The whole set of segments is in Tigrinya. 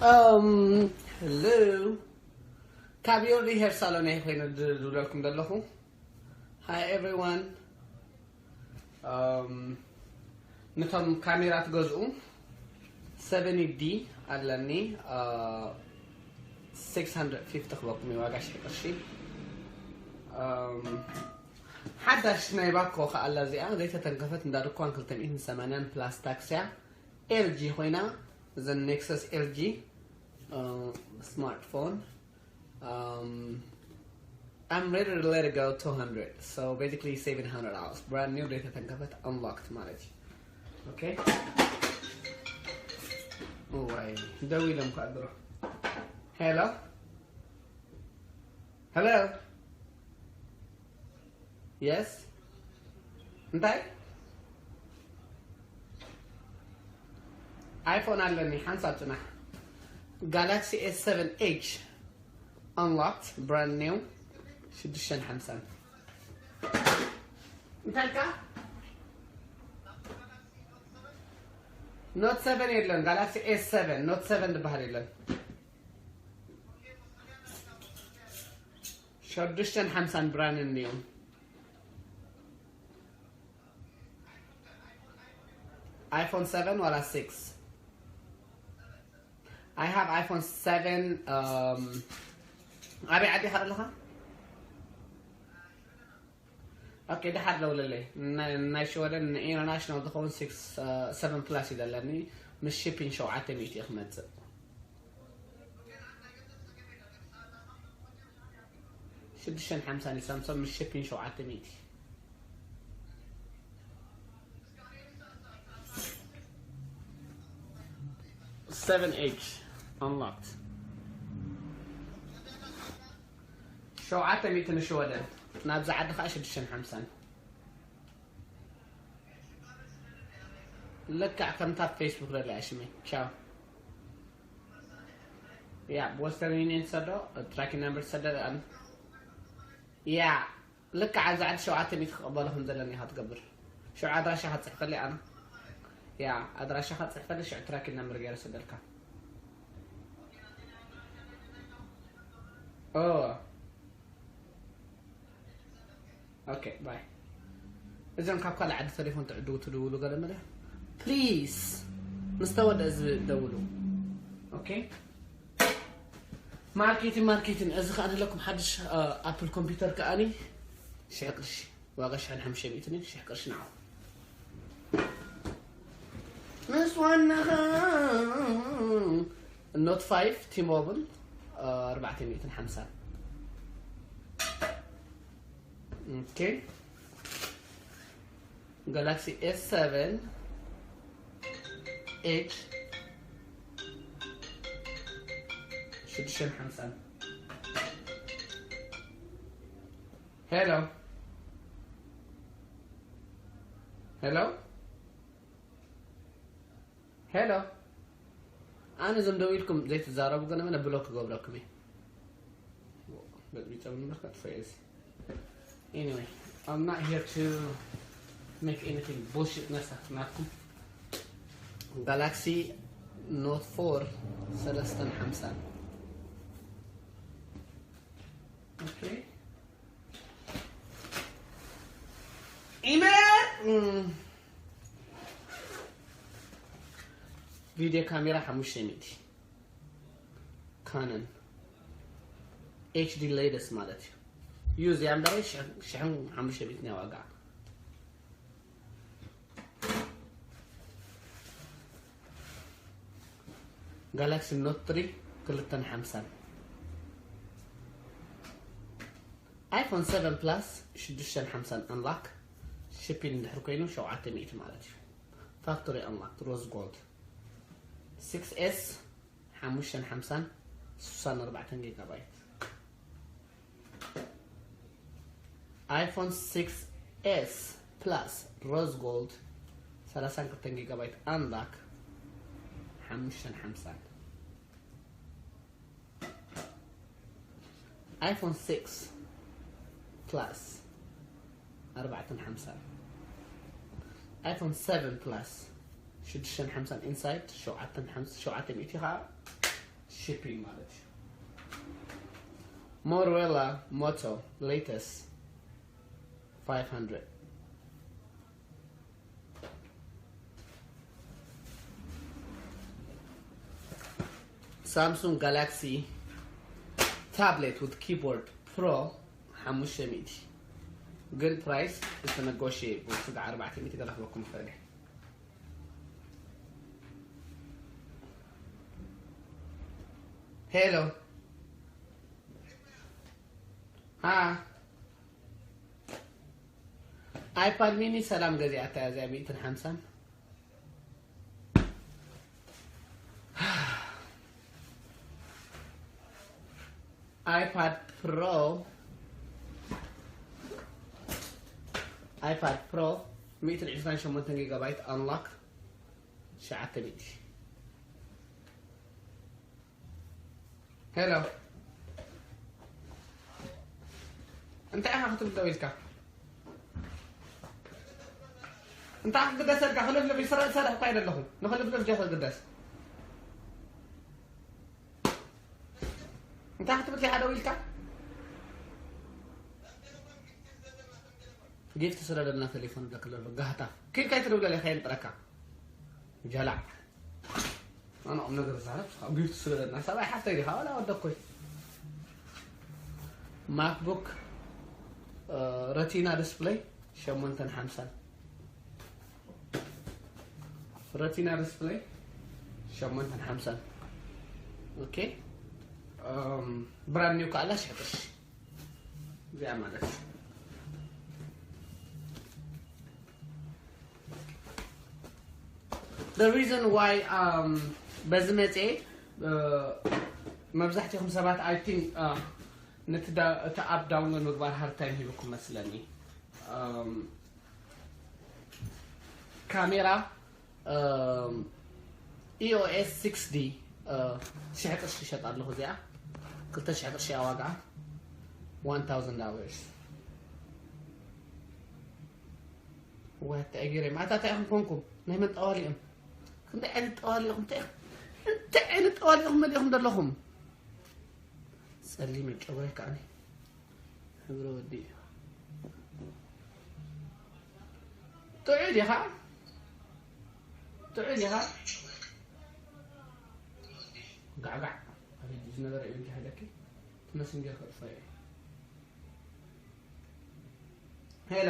Um, hello. ካብ ዮሪ ሄር ሳሎን እየ ኮይነ ድ- ዝብለልኩም ዘለኹ። Hi everyone. Um, ነቶም ካሜራ ትገዝኡ ሰቨን ዲ ኣለኒ፣ uh, ሲክስ ሃንድረድ ፊፍቲ ክበኩም እዩ ዋጋ ሽሕ ቅርሺ። Um, ሓዳሽ ናይ ባኮ ከኣ ኣላ እዚኣ ዘይተተንከፈት እንዳ ድኳን ክልተ ሚእትን ሰማንያን ፕላስ ታክስያ ኤልጂ ኮይና እዘን ኔክሰስ ኤልጂ ስማርትፎን። Um, I'm ready to let it go two hundred. So basically saving one hundred dollars. Brand new data ተንከፈት unlocked ማለት እዩ። Okay. Oh, I ደው ኢሎም ከድሮ. Hello? Hello? Yes? እንታይ? ኣይፎን ኣለኒ ሓንሳብ ጽናሕ። ጋላክሲ ኤስ ሰቨን ኤች unlocked brand new ሽዱሽተን ሓምሳን። እንታይ ኢልካ? ኖት ሰቨን የለን፣ ጋላክሲ ኤስ ሰቨን፣ ኖት ሰቨን ዝበሃል የለን። ሸዱሽተን ሓምሳን brand new። ኣይፎን ሰቨን ዋላ ሲክስ? I have iPhone seven. Um, ኣበይ ዓዲ ኢኻ ዘለኻ? ኦኬ፣ ደሓር ደውለለይ። ናይ ናይ ሽወደን ኢንተርናሽናል ዝኸውን ሲክስ ሰቨን ፕላስ እዩ ዘለኒ። ምስ ሺፒን ሸውዓተ ሚእቲ እዩ ክመጽእ። ሽዱሽተን ሓምሳን እዩ ሳምሶን ምስ ሺፒን ሸውዓተ ሚእቲ። ሰቨን ኤች unlocked። ሸውዓተ ሚእቲ ንሽወደን፣ ናብዛ ዓዲ ኸዓ ሽዱሽተን ሓምሳን። ልክዕ ከምታ ፌስቡክ ዘለያ ሽመይ። ቻው። ያ፣ ብወስተርን ዩኒየን ትሰዶ፣ ትራኪንግ ነምበር ትሰዶ። ያ፣ ልክዕ ኣብዚ ዓዲ ሸውዓተ ሚእቲ ክቕበሎ ከም ዘለኒ ኢኻ ትገብር። ሽዑ ኣድራሻኻ ጽሕፈልይ ኣነ። ያ፣ ኣድራሻኻ ጽሕፈልይ፣ ሽዑ ትራኪንግ ነምበር ገይረ ሰደልካ። ኦ። ኦኬ፣ ባይ። እዞም ካብ ካልእ ዓዲ ተሌፎን ትዕድጉ ትድውሉ ገለ መለ፣ ፕሊዝ፣ ምስ ተወደ እዚ ደውሉ። ኦኬ። ማርኬቲን፣ ማርኬቲን፣ እዚ ከኣ ንለኩም ሓድሽ፣ እ፣ ኣፕል ኮምፒውተር ከኣኒ ሽሕ ቅርሺ፣ ዋጋ ሽሕን ሓሙሽተ ሚእትን እዩ፣ ሽሕ ቅርሺ ንዓኹም። ምስ ዋናኻ ኖት ፋይቭ ቲ ሞብል፣ እ፣ ኣርባዕተ ሚእትን ሓምሳን። ኦኬ። ጋላክሲ ኤስ ሰቨን ኤች ሽዱሽተን ሓምሳን። ሄሎ፣ ሄሎ፣ ሄሎ። ኣነ እዞም ደው ኢልኩም ዘይትዛረቡ ገለ መለ ብሎክ ክገብረኩም እየ። በጥቢጦም ንብር ከጥፈ እዚ። Anyway, I'm not here to make anything bullshit ነሳ ናትኩም። ጋላክሲ ኖት ፎር ሰለስተን ሓምሳን። ኦኬ። ኢሜል፣ እም፣ ቪድዮ ካሜራ ሓሙሽተ ሚእቲ፣ ካነን ኤች ዲ ሌተስት ማለት እዩ። ዩ እዚኣ እምበረይ ሽሕ-፣ ሽሕን ሓሙሽተ ሚእትን እያ ዋጋ። ጋላክሲ ኖት ትሪ ክልተን ሓምሳን። ኣይፎን ሰቨን ፕላስ ሽዱሽተን ሓምሳን ኣንላክ፣ ሽፒን እንድሕር ኮይኑ ሸውዓተ ሚእቲ ማለት እዩ። ፋክቶሪ ኣንላክ ሮዝ ጎልድ። ሲክስ ኤስ ሓሙሽተን ሓምሳን፣ ስሳን ኣርባዕተን ጊጋባይት። ኣይፎን ሲክስ ኤስ ፕላስ ሮዝ ጎልድ ሰላሳን ክልተን ጊጋባይት ኣንላክ ሓሙሽተን ሓምሳን። ኣይፎን ሲክስ ፕላስ ኣርባዕተን ሓምሳን። ኣይፎን ሰቨን ፕላስ ሽዱሽተን ሓምሳን ኢንሳይድ ሸውዓተን ሓምሳ፣ ሸውዓተ ሚእቲ ኸዓ shipping ማለት እዩ። Motorola Moto latest five hundred። Samsung Galaxy tablet with keyboard Pro ሓሙሽተ ሚእቲ፣ ግን price is negotiable። ስጋ ኣርባዕተ ሚእቲ ገለ ክበኩም ይኽእል እየ። ሄሎ። ሃ። iPad mini ሰላም ገዚኣታ እያ እዚኣ ሚእትን ሓምሳን። iPad Pro፣ iPad Pro ሚእትን ዕስራን ሸሞንተን ጊጋባይት፣ unlock ትሽዓተ ሚእቲ። ሄሎ፣ እንታይ ኢኻ ክትብል ደው ኢልካ? እንታይ ክግደሰልካ? ክልፍልፍ ይስረ ዝሰርሕ እኳ ኣይደለኹም። ንኽልፍልፍ ዲኻ ክግደስ? እንታይ ክትብል ዲኻ ደው ኢልካ? ጊፍት ስለለና ቴሌፎን ደክለሉ ጋህታ። ኪድካ ኣይትደውለለይ ከየንጥረካ። ጀላዕ። ኣነ ቁም ነገር ዛረብ፣ ጊፍት ስለለና። ሰብኣይ ሓፍተይ ዲኻ? ዋላ ወደኮይ። ማክቡክ፣ እ፣ ረቲና ዲስፕለይ ሸሞንተን ሓምሳን። ረቲና ዲስፕለይ ሸሞንተን ሓምሳን። ኦኬ። እም፣ ብራንድ ኒው ከኣላ ሽሕጥሽ። እዚኣ ማለት እዩ። The reason why, um, በዚ መጽኤ፣ እ፣ መብዛሕትኹም ሰባት፣ I think፣ እ፣ ነቲ ዳ-፣ እቲ ኣፕ ዳውንሎድ ምግባር ሃርድ ታይም ሂብኩም መስለኒ። እም፣ ካሜራ፣ እም፣ ኢኦኤስ ሲክስ ዲ፣ እ፣ ሽሕ ቅርሺ ይሸጥ ኣለኹ። እዚኣ ክልተ ሽሕ ቅርሺ እያ ዋጋ። One thousand dollars። ዋት ኣገሬ ማታ እንታይ ኢኹም ኮንኩም? ናይ መን ጠዋሊ እዮም? ክንደይ ዓይነት ጠዋሊ ኢኹም? እንታይ፣ እንታይ ዓይነት ጠዋሊ ኢኹም መሊእኹም ዘለኹም? ጸሊም እዩ ጨጉረይ ከዓኒ። ሕብሪ ወዲ እዩ። ጥዑይ ዲኻ? ጥዑይ ዲኻ? ጋዕጋዕ። ኣቤት ዝነበረ እዩ እንዲህ ኣለኪ። እቲ መሰንጀር ከጥፋ እዩ። ሄሎ።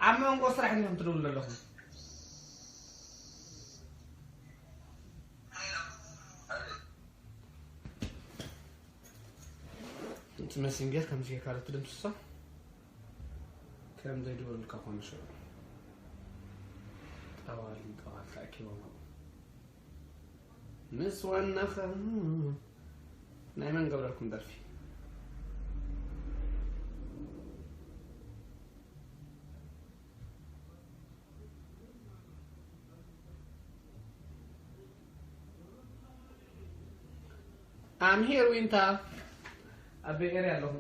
ኣብ መንጎ ስራሕ እንዲኹም ትደውሉ ዘለኹም? እቲ መሰንጀር ከም ዝጌርካ ዶ ትድምስሶ? ከም ዘይድወሉልካ ኮነ ሽዑ። ጠዋሊ ጠዋል ተኣኪቦም ኣብኡ። ምስ ዋናኻ ናይ መን ገብረልኩም ደርፊ? I'm here ዊንታ፣ ኣብ ቤይ ኤርያ ኣለኹ።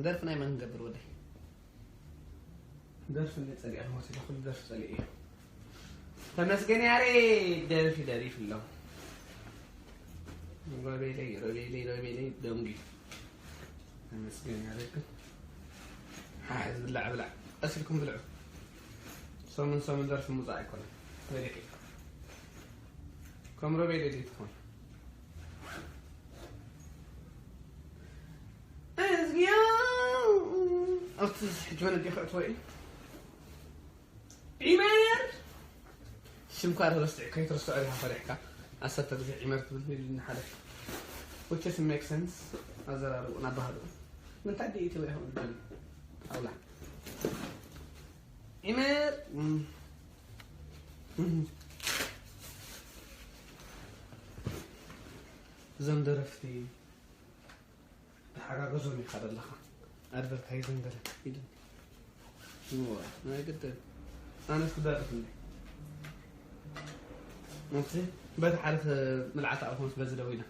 ደርፊ ናይ መን ክገብር ወደይ? ደርፊ እንደ ጸሊኣ ሞት ኢለ ኩሉ ደርፊ ጸሊእ እየ። ተመስገን ያሬድ ደርፊ ደሪፍ ኣሎ። ሮቤለይ፣ ሮቤለይ፣ ሮቤለይ ደንጉ። ተመስገን ያሬድ ግን ሓሕ ዝብላዕ ብላዕ። ቀስ ኢልኩም ብልዑ። ሰሙን ሰሙን ደርፊ ምውጻእ ኣይኮነን። ወይ ደቂ። ከም ሮቤለይ ዘይትኾን። እዝግዮ። ኣብቲ ሕጂ መን እንዲኹ እትወኢ? ዒመር! ሽምካ ረስዕ፣ ከይትርስዖ ኢኻ ፈሪሕካ። ዓሰርተ ግዜ ዒመር ትብል ኢሉኒ ሓደ። Which is make sense። ኣዘራርብኡን ኣባህልኡን። ምንታይ ድዩ ኢትብል ኢኹም ዝብል? ኣውላ። ዒመር! እም። እም። እዞም ደረፍቲ ተሓጋገዞም ኢኻ ዘለኻ። ኣድቨርታይዚንግ ገለ ኢሉ። እወ፣ ናይ ግድን። ኣነስ ክደርፍ እንዴ? እቲ በቲ ሓደ ምልዓት ኣልኮንስ በዚ ደው ኢለ።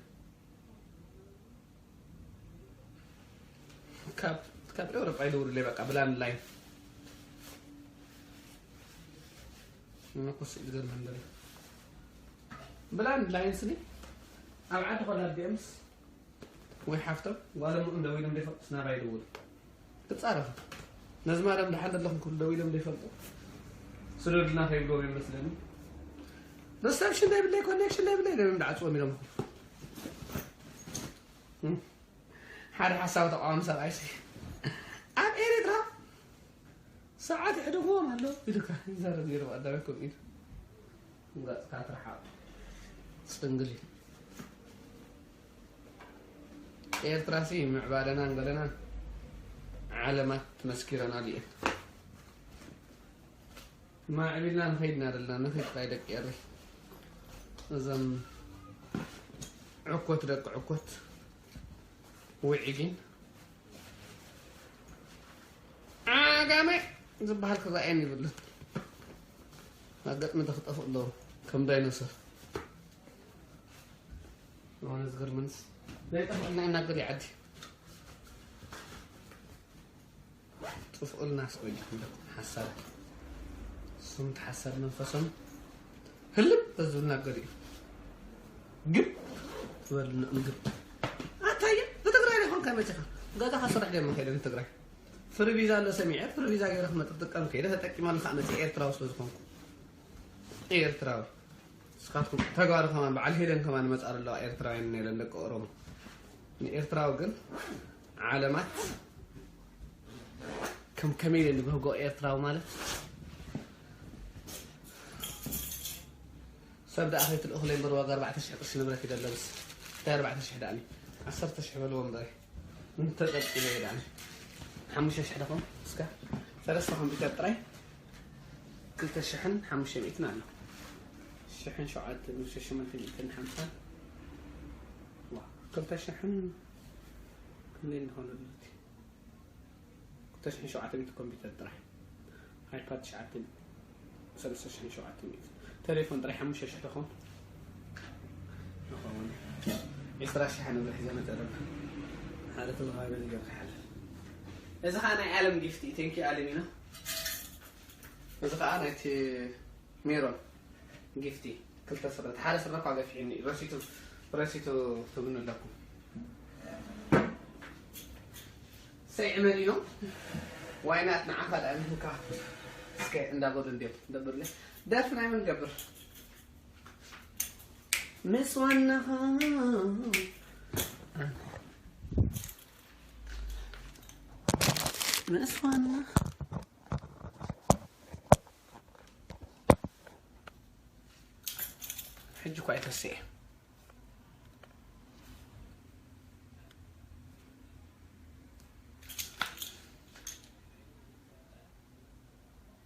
ካብ፣ ካብ ኤውሮጳ ይደውሉለይ በቃ ብላንድ ላይን። ንኩስ ኢሉ ዘሎ እንደለ ብላንድ ላይንስ ኒ ኣብ ዓዲ ኮላ ዲኤምስ ወይ ሓፍቶም ጓሎም እውን ደዊሎም ዘይፈልጡስ ናባይ ይደውሉ። ክጻረፉ። ነዚ ማዳም ደሓን ዘለኹም ክብሉ ደዊሎም ዘይፈልጡ። ስደዱልና ከይብልዎም ይመስለኒ። ሪሰፕሽን ዘይብለይ፣ ኮኔክሽን ዘይብለይ፣ ደዊሎም ደዓጽዎም ኢሎም። እም። ሓደ ሓሳብ ተቃዋሚ ሰብኣይሲ ኣብ ኤርትራ ሰዓት ይሕደግዎም ኣሎ ኢሉካ ይዛረብ ነይሩ። ኣዳበኩም ኢሉ። ገጽካ ትርሓቕ። ጽንግሊ። ኤርትራሲ ምዕባለናን ገለናን ዓለማት መስኪረናሉ እየን። ማዕቢልና ንኸይድና ዘለና ንኸይድ ጥራይ ደቂ ኤረይ። እዞም ዕኮት ደቂ ዕኮት ውዒጊን ዓጋመ ዝበሃል ክረኣየኒ ይብሉን። ኣብ ገጥሚ ተኽጠፉ ኣለዉ ከም ዳይኖሰር። ዝኾነ ዝገርመንስ ዘይጠፍኣልና ኢና ገሊ ዓዲ። ጥፍኡልና ስቆይ ዲኹም ደኩም ሓሳብ። እሱም ተሓሳብ መንፈሶም ህልም በዝብልና ገሊ እዩ። ግብ ትበልና እምግብ። ኣታየ ብትግራይ ዲኹም ከመይ መጺኻ? ገዛኻ ስራሕ ደሞ ከይደ ንትግራይ። ፍሪ ቪዛ ኣሎ ሰሚዐ፣ ፍሪ ቪዛ ገይረ ክመጽእ ጥቀም ከይደ ተጠቂማሉ ከዓ መጺእ ኤርትራዊ ስለ ዝኾንኩ። ኤርትራዊ። ንስኻትኩም ተጋሩ ከማን በዓል ሄለን ከማን ይመጻ ኣለዋ ኤርትራውያን ነለን ደቂ ኦሮሞ። ንኤርትራዊ ግን ዓለማት ከም ከመይ ኢለን ዝብህጎ ኤርትራዊ ማለት ሰብ ደኣ ከይትልእኹለይ እምበር ዋጋ ኣርባዕተ ሽሕ ቅርሺ ንብረት እዩ ደለብስ። እንታይ ኣርባዕተ ሽሕ ደኣኒ? ዓሰርተ ሽሕ በልዎ እምበር። እንተጠቂመ ይዳን ሓሙሽተ ሽሕ ደኹም እስከ ሰለስተ ኮምፒውተር ጥራይ ክልተ ሽሕን ሓሙሽተ ሚእትን ኣሎ። ሽሕን ሸውዓተ ሚእትን ሸሞንተ ሚእትን ሓምሳ ዋ ክልተ ሽሕን ክንደይ እንኾነ ብሉቲ ክልተ ሽሕን ሸውዓተ ሚእቲ ኮምፒውተር ጥራይ ኣይፓድ ትሽዓተ ሚእቲ ሰለስተ ሽሕን ሸውዓተ ሚእቲ ቴሌፎን ጥራይ ሓሙሽተ ሽሕ ደኾን ይኸውን። ዒስራ ሽሕ ንብረት ሒዘ መጸ ኣለና። ሓደ ተዘኻቢ በዚ ገርካ ሓልፍ። እዚ ኸኣ ናይ ዓለም ጊፍቲ እዩ። ቴንኪ ኣለሚና። እዚ ኸኣ ናይቲ ሜሮን ጊፍቲ ክልተ ስረ። እቲ ሓደ ስረ እኳ ገፊሕኒ እዩ። ረሲቱ ረሲቱ ትብኑ ኣለኩም። ሰይዕመን ኢሎም ዋይናት ንዓኻ ደኣ ምህንካ እስከ እንዳበሉ እንድዮም ደብርለ ደርፊ ናይ መን ገብር ምስ ዋናኻ ምስ ዋናኻ ሕጂ እኳ ኣይተስኤ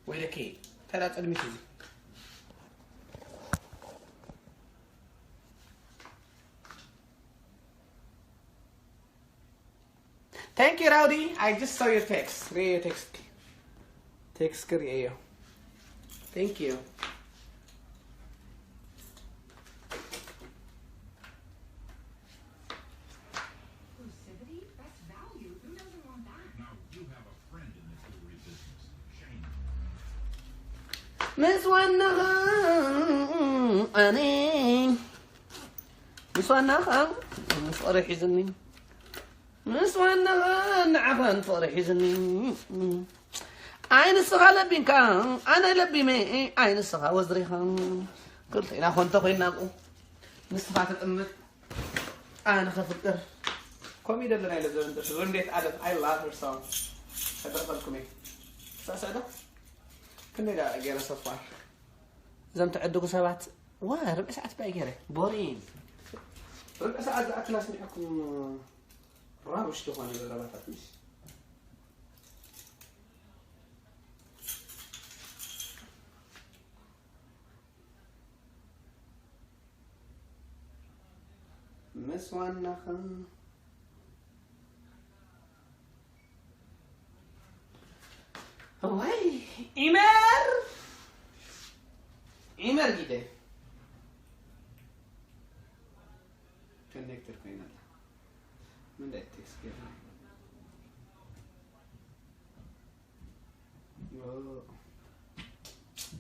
ወይለኪ ተራ ቅድሚት እዚ Thank you, Rowdy. I just saw your text. ሪኤዮ ቴክስት ቴክስት ክርእየዮ። Thank you. ምስ ዋናኻ ኣነ ምስ ዋናኻ ፍቕሪ ሒዝኒ ምስ ዋናኻ ንዓኻን ፍቕሪ ሒዝኒ ኣይ ንስኻ ለቢምካ ኣነ ለቢመ ኣይ ንስኻ ወዝሪኻ ክልቴና ኮንተ ኮይና ኣብኡ ንስኻ ትጥምት ኣነ ከፍቅር ኮሚ ደለና ኢለ ዘበን ደርፊ እንዴት ኣለም I love her song ከደርፈልኩም እየ ሳዕስዕ ዶ ክንደይ ደኣ ገይረ ሰፋር እዞም ትዕድጉ ሰባት ዋ ርብዒ ሰዓት ባይ ገይረ ቦሪን ርብዒ ሰዓት ዝኣክል ኣስሚዐኩም ራብሽ ዝኾነ ዘረባታት ምሽ ምስ ዋናኻ ወይ ዒመር ዒመር ጊደ ኮኔክትድ ኮይና ኣላ ምን ዳይ ቴክስት ገይራ